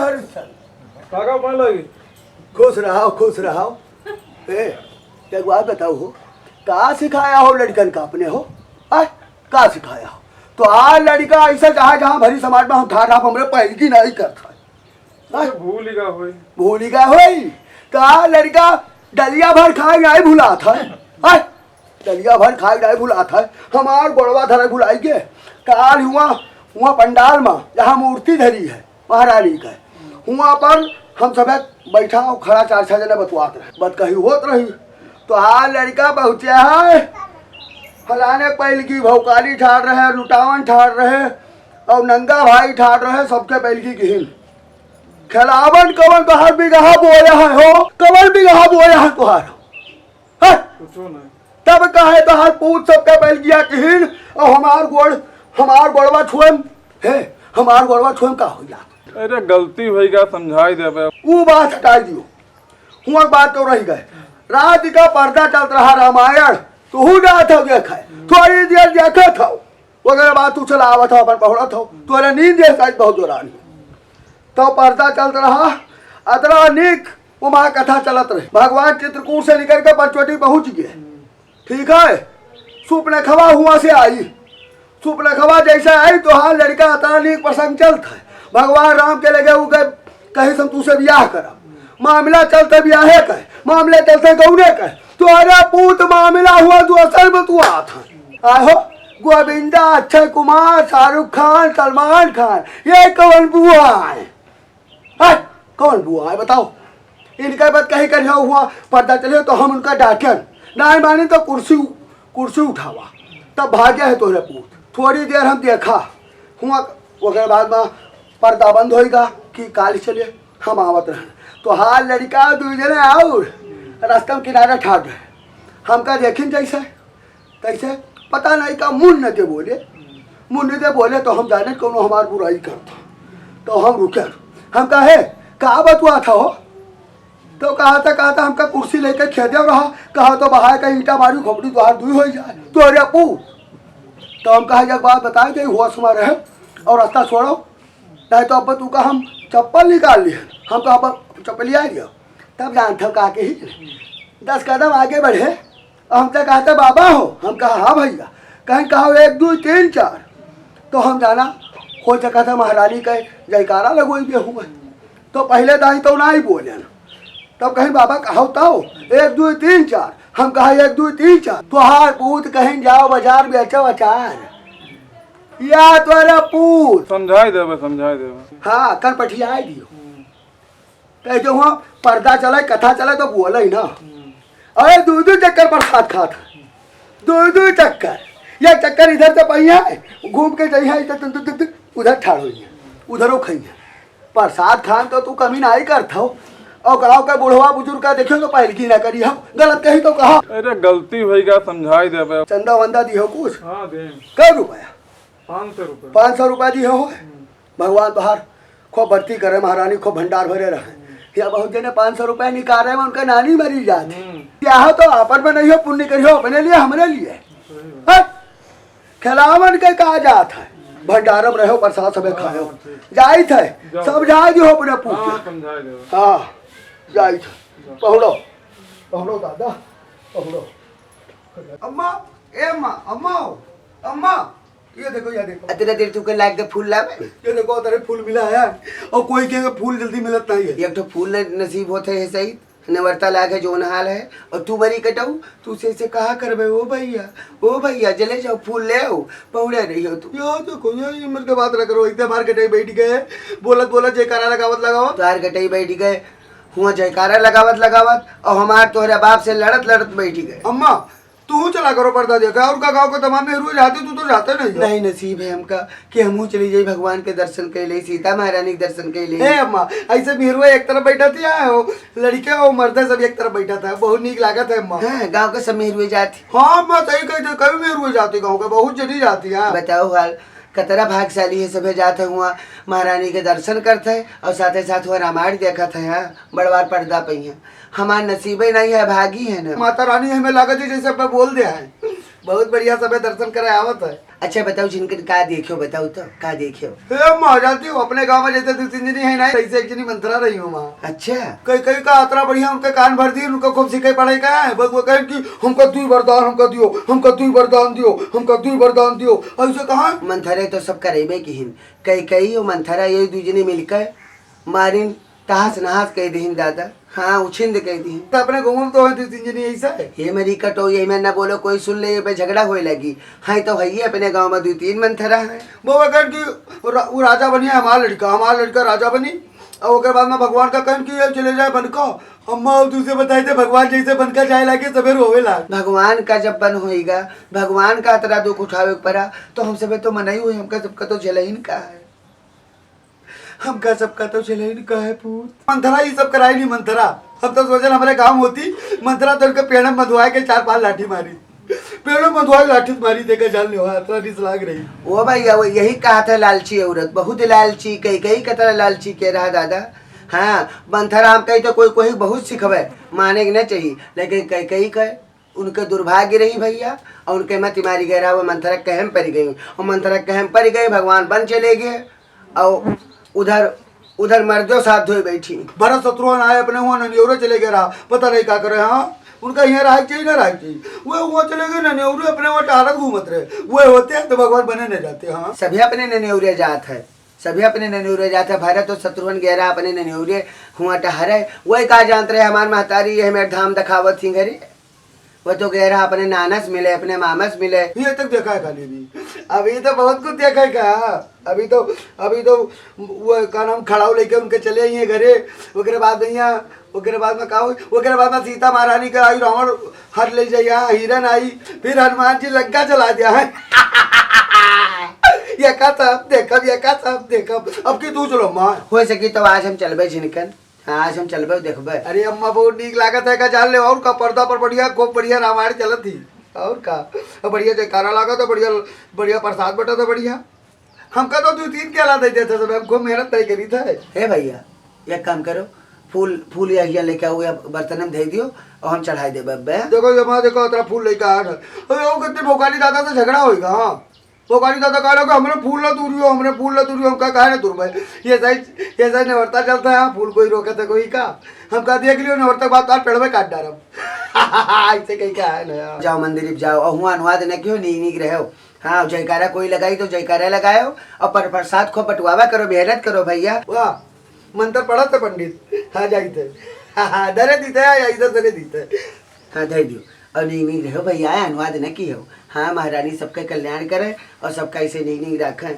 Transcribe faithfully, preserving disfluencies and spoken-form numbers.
अरे सर। काका पाए लगी। खुश रहो, खुश रहो। ए, एक बात बताओ हो, का सिखाया हो लड़कन का अपने हो? आय, का सिखाया हो? तो आ लड़का ऐसा चाहे जहाँ भरी समाज में हम ठाड़ रहा, हमरे पहल की नहीं करता है। अरे भूल ही गा होई। भूल ही गा होई। का लड़का डलिया भर खाए नहीं भुलात है? हैं? डलिया भर खाए नहीं भुलात है। हमार गोड़वा धरे भुलाई के। काल हुआ, हुआ पंडाल में, जहाँ मूर्ति धरी है महारानी के, हुआ पर हम सब बैठा और खड़ा चार छह जने बतुआत रहे, बतकही होत रही। तो आ लड़का पहुँचे है, फलाने पैल की भौकाली ठाड़ रहे, लुटावन ठाड़ रहे, और नंगा भाई ठाड़ रहे, सबके पैल की गिहिन। खेलावन कवन तोहार बिगहा बोया है हो? कवन बिगहा बोया है तोहार? हैं? कुछो नहीं। तब काहे तोहार पूत सबके बैल गिया किहिन और हमार गोड़, हमार गोड़वा छुएम? हे, हमार गोड़वा छुएम का हो जा? अरे गलती भई गा, समझाई देबे। ऊ बात हटाई दियो। हुआ बात तो रही गए। रात का पर्दा चलत रहा रामायण, तू जात हो देखे। थोड़ी देर देखत हो। ओकरे बाद तू चला आवत हो, अपन पहुड़त हो। तोरे नींद है शायद बहुत जोरान। तो पर्दा चलत रहा, अतरा नीक वो महाकथा चलत रहे। भगवान चित्रकूट से निकल के पंचवटी पहुँच गए। ठीक है, सुपनखवा हुआ से आई। सुपनखवा जैसे आई, तोहार लड़का अतरा नीक प्रसंग चलत है। भगवान राम के लगे उ गए, कहे हम तुसे ब्याह करब। मामला चलते ब्याहे का, मामले चलते गौने का। तोहरे पूत मामला हुआ, तू असल में तू आत है। आहो, गोविंदा, अक्षय कुमार, शाहरुख खान, सलमान खान, ये कौन बुआ है? हैं? कौन बुआ है बताओ? इनका बात कहीं करियो हुआ, पर्दा चलियो तो हम उनका डांटन। नहीं मानी तो कुर्सी, कुर्सी उठावा। तब भागे है तोहरे पूत। थोड़ी देर हम देखा हुआ, ओकरे बाद में पर्दा बंद होइगा कि काल चलिए हम आवत रहन। तो हाल लड़का दू जने और रास्ता में किनारे ठाड़ रहे। हमका देखिन जैसे तैसे पता नहीं का मुंह न दे बोले, मुंह न दे बोले तो हम जाने कौनो हमार बुराई करता। तो हम रुके, हम कहे, "का बतुआ था हो?" तो कहा था, कहा था, "हमका कुर्सी लेके खेदे रहा, कहा तो बहाय का ईंटा मारी खोपड़ी तोहार दुई हो जाए, तोहरे अपू।" तो हम कहा, "एक बात बताए, जे होश में रहे और रास्ता छोड़ो, नहीं तो अब तू का हम चप्पल निकाल लिए।" हम कहा, "अब चप्पल आ गया।" तब जानत हो का के ही दस कदम आगे बढ़े, और हमसे कहते, "बाबा हो?" हम कहा, "हाँ भैया।" कहें, "कहा एक, दो, तीन, चार।" तो हम जाना, हो सकता है महारानी के जयकारा लगोई दे हुए। तो पहले दाई तो ना ही बोले ना, तब कहें, "बाबा कहो तो, एक, दो, तीन, चार।" हम कहा, "एक, दो, तीन, चार।" तोहार पूत कहें, "जाओ बाजार बेचो अचार।" या तोरा पूत। समझाई देबे, समझाई देबे। हाँ, कन पठियाई दियो। हम्म। कहे जो हुआ पर्दा चले, कथा चले तो बोले ही ना। हम्म। अरे दो दो चक्कर प्रसाद खात है, दो दो चक्कर। ये चक्कर इधर से पही है, घूम के जई है, इधर तुम, तुम, तुम, तुम, उधर ठाड़ होई है, उधरो खई है। प्रसाद खान तो तू कमी ना ही करत हो। और गाँव का बुढ़वा बुजुर्ग का देखियो तो पहल की ना करी हो, गलत कही तो कहा। अरे गलती भई गा, समझाई देबे। चंदा वंदा दिहो कुछ? हाँ, दे। कै रुपया? पाँच सौ रुपया। पाँच सौ रुपया दिहो हो? हम्म। भगवान तोहार खूब बढ़ती करे, महारानी खूब भंडार भरे रहे। या बहुत जने पाँच सौ रुपया निकाले में उनका नानी मरी जात। हम्म। क्या हो तो आपन में नहीं हो, पुण्य करियो अपने लिए, हमरे लिए। सही बात। हैं? खिलावन के कहा जात है, भंडारम रहो, प्रसाद सबे हाँ, खायो। हाँ, ठीक। जाइत है, जाओ। समझा दियो अपने पूत। हाँ, समझा दो। हाँ, जाइत है। जाओ। पहुड़ो, पहुड़ो दादा, पहुड़ो। अम्मा, ए अम्मा, अम्मा, अम्मा। ये देखो, ये देखो। अतने देर तू के लाग के फूल लावे? ये देखो, अतने फूल मिला है। और कोई के फूल जल्दी मिलत नहीं है। एक ठो फूल न-, नसीब होते है सही, नेवरता लाग है, जोन हाल है। और तू बरी कटाऊ, तू से, से कहा करबे, "ओ भैया, ओ भैया, जले जाओ, फूल ले आओ।" पहुड़े रही हो तू। यो देखो, ये उम्र के बात ना करो, इतने बार कटाई बैठ गए, बोलत, बोलत, जयकारा लगावत, लगावत। तार कटाई बैठ गए, हुआ जयकारा लगावत, लगावत, और हमार तोहरे बाप से लड़त, लड़त बैठ गए। अम्मा, तू चला करो पर्दा देखा, और का गाँव के तमाम मेहरू जाते, तू तो जाते नहीं हो। नहीं नसीब है हमका कि हमहू चली जाई भगवान के दर्शन कैले, सीता महारानी के दर्शन कैले। ए अम्मा, ऐसे मेहरुआ एक तरफ बैठा थी, आए हो, लड़के और मर्दे सब एक तरफ बैठा था, बहुत नीक लागत है अम्मा। हाँ, गाँव के सब मेहरुए जाती। हाँ अम्मा, सही कही थे, कई मेहरुए जाती गाँव के, बहुत जनी जाती है। बताओ हाल, कतरा भागशाली है, सभे जात है हुआ महारानी के दर्शन करत है और साथे साथ हुआ रामायण देखत है। हाँ, बड़वार पर्दा पई है। हमार नसीबे नहीं है, भागी है ना। माता रानी हमें लागत है जैसे अपना बोल दे है। बहुत बढ़िया, सबे दर्शन करे आवत है। अच्छा बताओ, जिनके का देख्यो, बताओ तो, का देख्यो? हे महाराज जी, अपने गाँव में जैसे दू तीन जनी है ना, ऐसे एक जनी मंथरा रही हो वहाँ। अच्छा। कई कई का अतरा बढ़िया उनके कान भर दी, उनको खूब सिखाई पढ़ाई का है, बस वो कहें कि हमका दुई वरदान हमका दियो, हमका दुई वरदान दियो, हमका दुई वरदान दियो, ऐसे कहा। मंथरे तो सब करेबे की हिन, कई कई और मंथरा ये दू जनी मिलकर मारिन तहस नहस कह दिहिन दादा। हाँ, उछिंद कह दिहिन। तो अपने गाँव में तो है दू तीन जनी ऐसा है। ये मेरी कटो, ये मैं ना बोलो, कोई सुन ले, ये पे झगड़ा होए लगी। हाँ, तो है ये अपने गाँव में दू तीन मंथरा है। वो कहन कि रा-, वो राजा बनी है, हमारा लड़का, हमारा लड़का राजा बनी। और ओकर बाद में भगवान का कहन कि ये चले जाए बन को। अम्मा, और दूसरे बताए थे, भगवान जैसे बन का जाए लागे, सबेर होवे लाग। भगवान का जब बन होइगा, भगवान का अतरा दुख उठावे के पड़ा, तो हम सबे तो मनाई हुई, हमका सबका तो झेलहिन का है। हमका सबका तो चले ही नहीं कहे पूत। मंथरा ये सब कराई नहीं मंथरा। हम तो सोचल हमरे गाँव होती मंथरा तो उनके पेड़ में बंधवाए के चार पांच लाठी मारी। पेड़ में बंधवाए लाठी मारी, देखा जान ले, अतरा रिस लाग रही। ओ भैया, वो यही कहा था लालची औरत, बहुत लालची, कई कई कतरा लालची के रहा दादा। हाँ, मंथरा हम कही तो कोई कोई बहुत सिखवे, माने के नहीं चाहिए, लेकिन कई कई कहे उनके दुर्भाग्य रही भैया, और उनके मति मारी गए रहा, वो मंथरा कहम पड़ गई, और मंथरा कहम पड़ गई, भगवान बन चले गए, और उधर, उधर मर्दो साथ धोए बैठी। भरत शत्रुघ्न आए अपने हुआ ननियोरे चले गए रहा, पता नहीं का करे। हाँ, उनका यहाँ रहा चाहिए ना रहा चाहिए, वो हुआ चले गए ननियोरे, अपने हुआ टहरत घूमत रहे, वो होते हैं तो भगवान बने न जाते। हाँ, सभी अपने ननियोरे जात है, सभी अपने ननियोरे जात है। भरत और शत्रुघ्न गए रहा अपने ननियोरे हुआ टहरे, वही का जानत रहे हमार महतारी ये हमें धाम दिखावत थी घरे। वो तो गए रहा अपने नाना से मिले, अपने मामा से मिले। ये तक देखा है खाली भी। अभी तो बहुत कुछ देखा है क्या? अभी तो, अभी तो वो का नाम खड़ाऊ लेके उनके चले आई हैं घरे। ओकरे बाद भैया, ओकरे बाद में का होई? ओकरे बाद में सीता महारानी के आई, रावण हर ले जाइया, हिरन आई, फिर हनुमान जी लंका जला दिया है। ये का सब देखब, ये का सब देखब। अब की तू चलो माँ। हो सकी तो आज हम चलबे झिनकन। हाँ, आज हम चलबे देखबे। अरे अम्मा, बहुत नीक लागत है का, जान ले। और का, पर्दा पर बढ़िया, खूब बढ़िया रामायण चलत थी। और का, अब बढ़िया जयकारा लागत है, बढ़िया, बढ़िया प्रसाद बटत है, बढ़िया। हमका तो दू तीन केला दे देते सब, हम खूब मेहनत तय करी थे। हे भैया, एक काम करो, फूल, फूल या हिया लेके आओ, या बर्तन में धे दियो और हम चढ़ाई देबे अब्बे। देखो ये माँ, देखो अतरा फूल लेके आ रहा। अरे वो कितने भोकाली दादा से झगड़ा होएगा। हाँ, भोकाली दादा कह रहे कि हमरे फूल ना तूरियो, हमरे फूल ना तूरियो। हम कहा काहे ना तूरबे? ये सही, ये सही नेवरता चलता है, फूल कोई रोके थे कोई का? हम कहा देख लियो नेवरता के बाद तार पेड़वे काट डारब। ऐसे कहीं का है ना यार। जाओ मंदिर जाओ, और हुआ अनुवाद न कियो, नीक नीक रहो। हाँ, जयकारा कोई लगाई तो जयकारा लगायो, और पर-, प्रसाद खूब बंटवावा करो, मेहनत करो भैया। वाह, मंत्र पढ़त है पंडित। हाँ, जाइत है। हाँ, हाँ, धरे दीते हैं, या इधर धरे दीते हैं। हाँ, धरे दियो। और नीक नीक रहो भैया, अनुवाद न कियो। हाँ, महारानी सबके कल्याण करे और सबका ऐसे नीक नीक रखे।